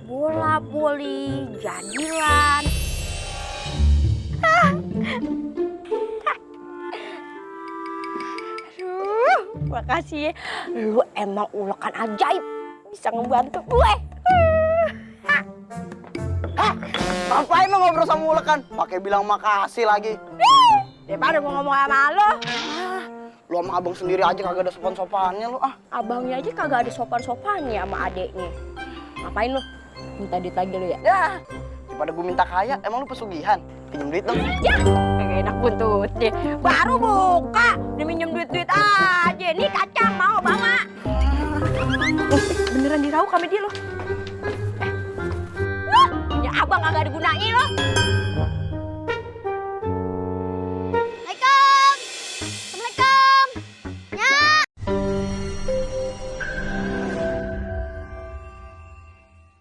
bola-boli, jadilan. Aduh, makasih ya. Lu emang ulekan ajaib. Bisa ngebantu gue. Ngapain lo ngobrol sama ulekan? Pakai bilang makasih lagi. Daripada gue ngomong sama lo. Lu sama abang sendiri aja kagak ada sopan-sopannya lu ah. Abangnya aja kagak ada sopan-sopannya sama adeknya. Ngapain lu? Minta duit lagi lu ya? Daripada gue minta kaya, emang lu pesugihan? Pinjem duit dong. Ya, kagak enak buntutnya. Baru buka, udah minjem duit-duit aja. Nih kacang mau bawa. Beneran diraup sama dia lo. Punya abang kagak digunain lo.